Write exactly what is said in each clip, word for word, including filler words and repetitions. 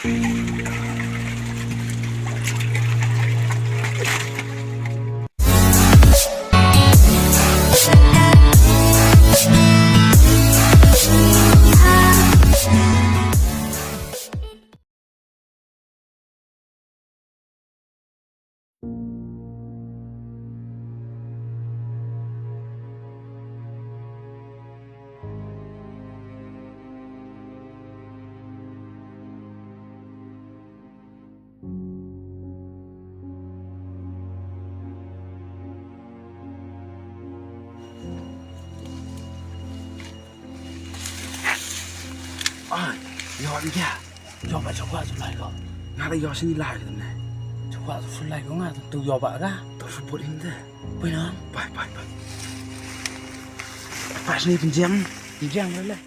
Ai, ïoh ïa. Ïoh ba, ïoh ba, shu lai ko. Nga la ïoh shini lai ko ne. Ïoh ba, shu lai ko, nga tu ïoh ba ka. Tu shu bot inde. Poi na. Pai, pai, pai. Pai shini pynjang. Pynjang le.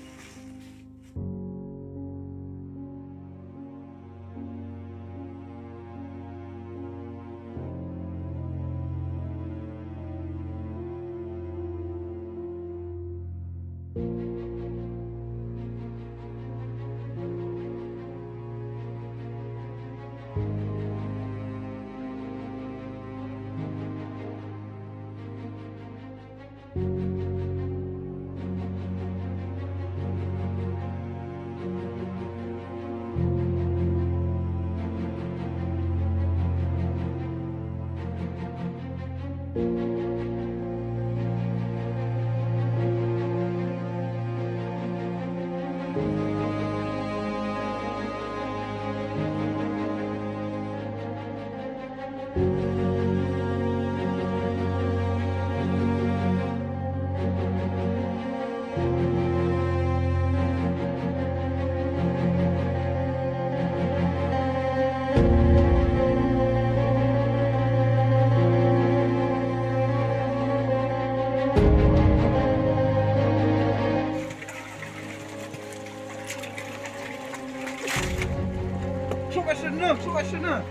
Shu ka shun na, shu ka shun na.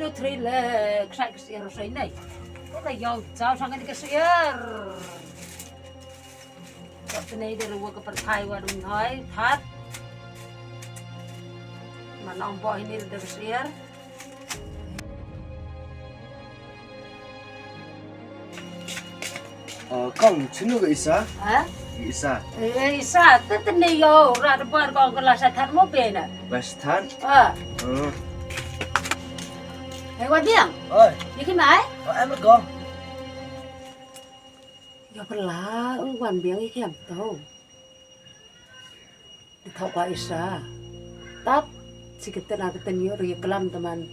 Lu tri le ksai ksir sai nei. Ko ka yau jauh sangat ka sir. Ka tnei de ruwa ka perthai wa dung hoi that. Manong bo ini de ksir. Ah, kong, sino ka Isa? Ha? Isa. Eh, Isa, te tene yo, ra de bar kong ke la sa that mo pe na. La sa that? Ah. Hmm. Hei, wa diang. Oi. Ye ki mai? Oh, em ko. Yo pela, u wan biang ye ki am tau. Di thok wa Isa. Tap, si keten a keten yo ri klam teman.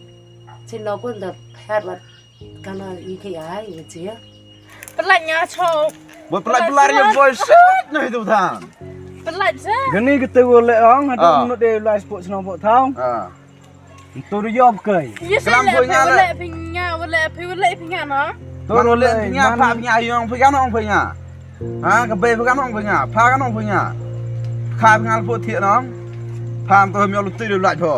Si no kun da pher wat kana i ki ai, i chi ya. Pelat nya chok. Buat pelat pelat ya boy set na itu tang. Pelat je. Gani kete wo le ong, ada Ah. Menut de lai sport senang sport tang. Ah. Ntu ru yob kai. Yes, Kelam le pui nga pui le. Le pui nga, le pui le pui nga no. Turu le pui nga, pa pui nga, yong pui nga, nong pui nga. Ha, ka bei pui nga, nong pui nga, pa ka nong pui nga. Kha pui nga le pui thiah nong. Pa ntu hem yo lu tu lu laj pho.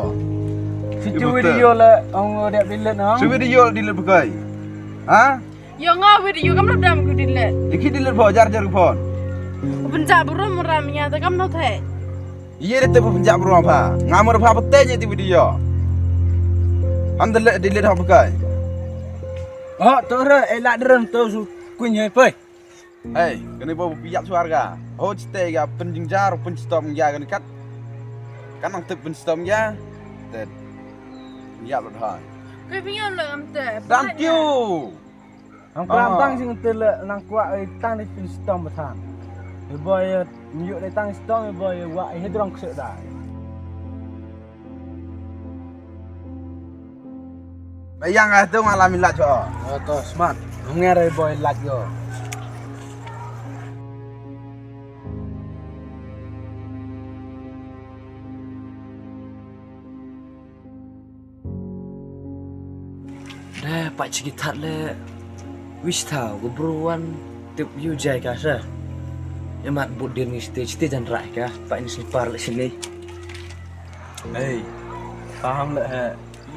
Si tu video le, ong dep delete nong. Si video delete pui kai. Ha? Yo nga video kam dam ku delete. Iki delete pho, jar jar phone. Pun ja burum ram nya ta kam no the. Ye de te pynjah bro pha. Nga mur pha pete ni ti video. Am de le di le ha pakai. Oh, to re, eh, la dren to su kuny hai poi. Hey, kani bo piyak suar ga. Ho chite ga pynjinjar pynstom ya kani kat. Kan nang tip pynstom ya. Te. Ya lo hai. Kai pynyaw lo am te. Thank you. Ang klam tang sing te le nang kwah, eh, tang di pynstom bathan. Eh, boy, eh, mjuk di tang stom, eh, boy, eh, wah, eh, hidrong ksek da. Bayang ah tu malam ilat ho. Oh, to smart. Ngere boy lat yo. Deh, pat chiki that le. Wis thaw, ka bru wan tip yu jai ka sa. Emat but dir ngi site, site jan rai ka. Pat ni sipar le sini. Hey, paham le he.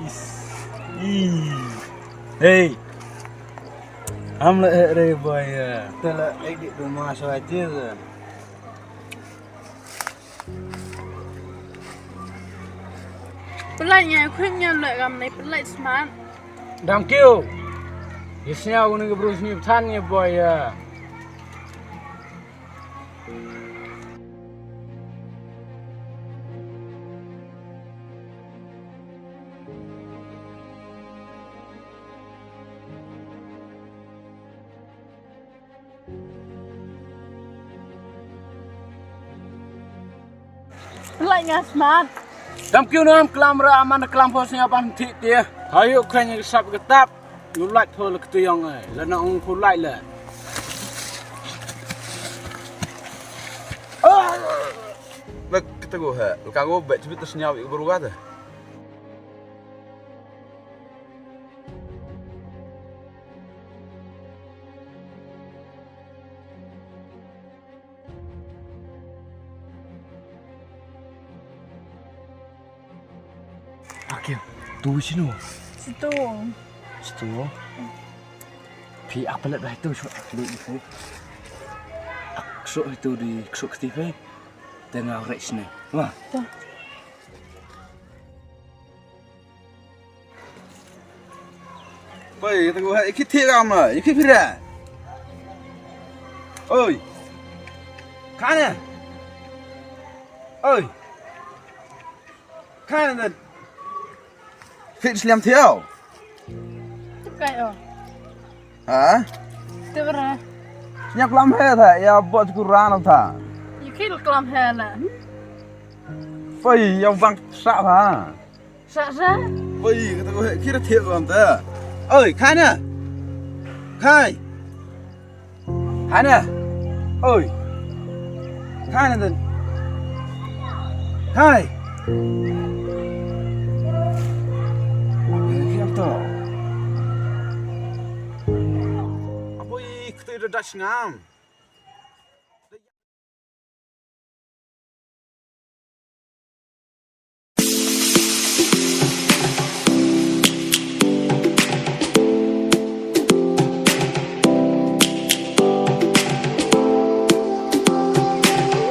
Is. Ih. Hey. Paham le he re boy ya. Te le ek dik rumah so aja. Pynlait nga, khun nga leh kam ne pynlait smat. Dam kiew. Ye sñiaw kuni ka bru sñiaw than ye boy ya. Pynlait nga smat. Dam kiew nam klam ra man klam pho sñiaw ban thik te. Hayu khan ye sap ka tap. Ngu lait pho la ktu yong ai. La na ong pho lait la. Ah! La ktu go ha. La ka go bet bit sñiaw i bru ga te. Akim, tu sino? Situ. Situ. Phi ak palat bai tu sho ak lu tu. Ak sho tu di sho kti phi. Tengah rek sini. Wah. Tu. Oi, kata ko hai kiti kam na, iki phira. Oi. Kana. Oi. Kana dan. Fit sliam thiau. Tukai oh. Ha? Tebra. Nya klam he tha, ya bot ku ran tha. Iki klam he na. Oi, ya bang sa ha. Sa sa. Oi, kata ko he kira thiau lam ta. Oi, kana. Kai. Hana. Oi. Hana dan. Hai. Kiam to. Apoi ktu ida das ngam.